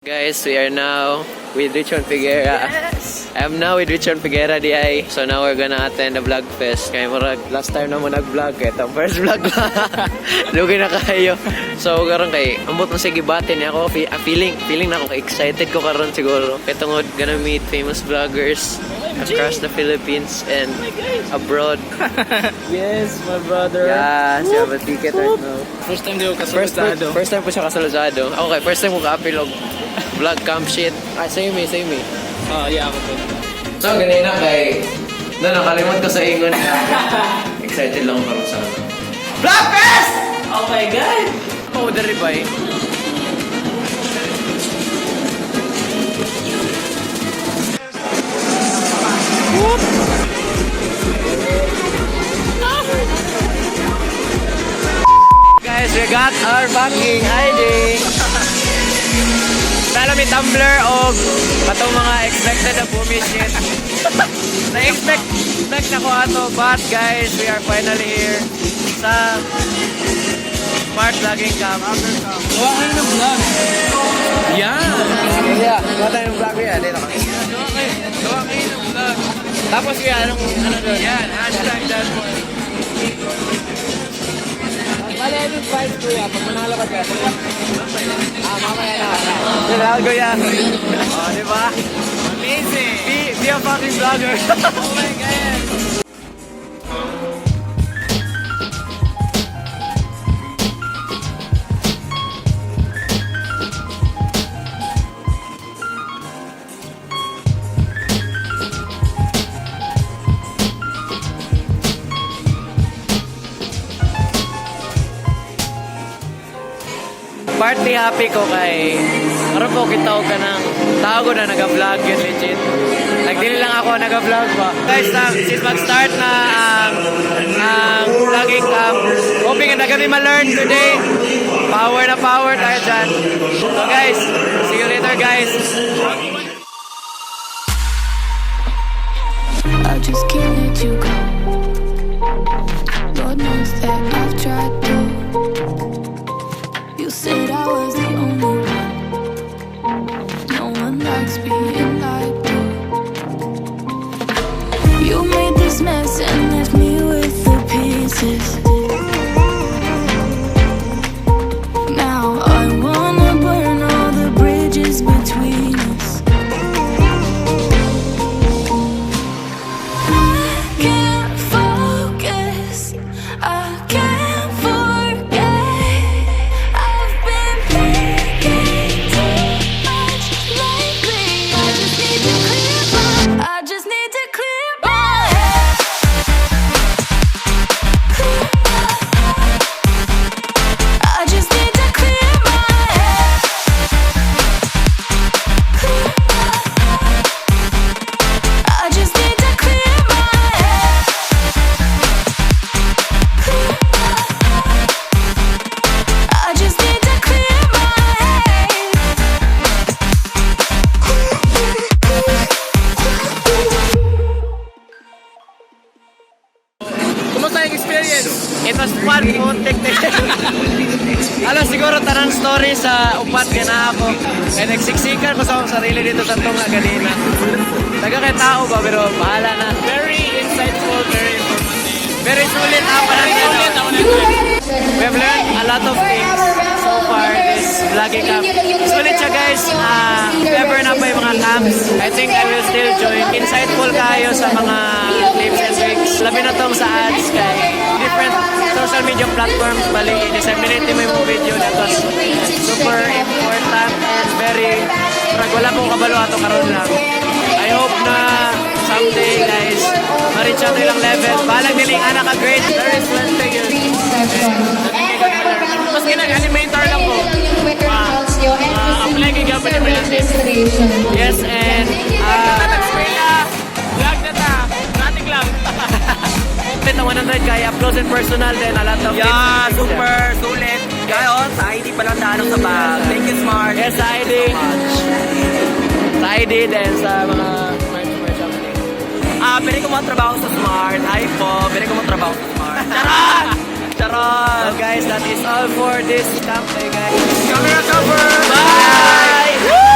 Guys, we are now with Richard Figuera. Yes! I'm now with Richard Figuera di. So now we're gonna attend the vlog fest. Kaya murag last time na mo nag-vlog kay itong first vlog ba. Dugay na kayo. So karon kay ambot mo sige gibati niya ako feeling na ako excited ko karon siguro. Kay tungod gonna meet famous vloggers across the Philippines and abroad. Yes, my brother. Yeah, siya have a ticket right now. First time di ko First, kasulod. first time po siya kasaluzado. Okay, first time ko ka-apil og vlog camp shit. Ah, same me, same me. Ah, yeah, ako po. So, ganina kay... Na, nakalimot ko sa ingon. Excited lang ako karon sa ano. Vlog Fest! Oh my God! Oh, dari ba eh? Guys, we got our fucking ID! Tala may tumbler og katong mga expected na bumi shit. Na-expect expect na ko ato, but guys, we are finally here sa Smart Vlogging Camp. Gawa kayo ng vlog. Yeah! Yeah, gawa tayo ng vlog yan. Dito kami. Gawa kayo ng vlog. Tapos kuya, anong ano doon? Yan, #thatboy. Bale, anong prize kuya? Pag manalo ka dyan. Ah, mamaya na. Diba, kuya? Oh, di ba? Amazing! Be a fucking vlogger. Oh my God! Partly happy ko kay karon po kita og kanang tao ko na naga-vlog yun legit. Nagdili lang ako naga-vlog ba. Guys, na, since mag-start na ang vlogging camp, hoping na kami ma-learn today. Power na power tayo dyan. So guys, see you later, guys. I just can't let you go. Lord knows that I've tried to. You said I was the only one. No one likes being lied to. You made this mess and left me with the pieces. Now I wanna burn all the bridges between us. I can't focus. I can't forget. I've been thinking too much lately. I just need to clear my. I just need to clear my head. Clear my head. I just need to clear my head. Clear my head. I just need to clear my head. Clear my head. I just need to clear my head. Kumusta yung experience? It was fun, muntik na. Alam, siguro tanang story sa upat gana ako. Kaya nagsiksikan ko sa akong sarili dito sa tunga ganina. Taga kay tao ba, pero bahala na. Very insightful, very informative. Very sulit ang Very sulit panahon. ako na. We have learned a lot of things so far this vlogging camp. Sulit siya, guys. Ah, if ever na pa yung mga camps, I think I will still join. Insightful kayo sa mga tips and tricks. Labi na tong sa ads kay different social media platforms. Bali, disseminate mo yung video. That was super important and very murag wala pong kabalo ato karon lang. I hope na someday, guys, ma-reach ato ilang level. Balag diling anak ka great. Very swerte yun. Mas ginag-animator lang ko. Apply kay Gabby ni Yes, and Vlog na ta. Nating lang. complete na 100 kaya up close and personal then a lot of Yeah, tips and tricks. super sulit. Gayon, sa ID pa lang daan sa bag. Thank you, Smart. Yes, sa ID. Sa ID then sa mga merch merch something. Ah, pwede ko matrabaho sa Smart. Hi po, pwede ko matrabaho sa Smart. Charot! Charot! So guys, that is all for this camp day, guys. Camera cover! Bye!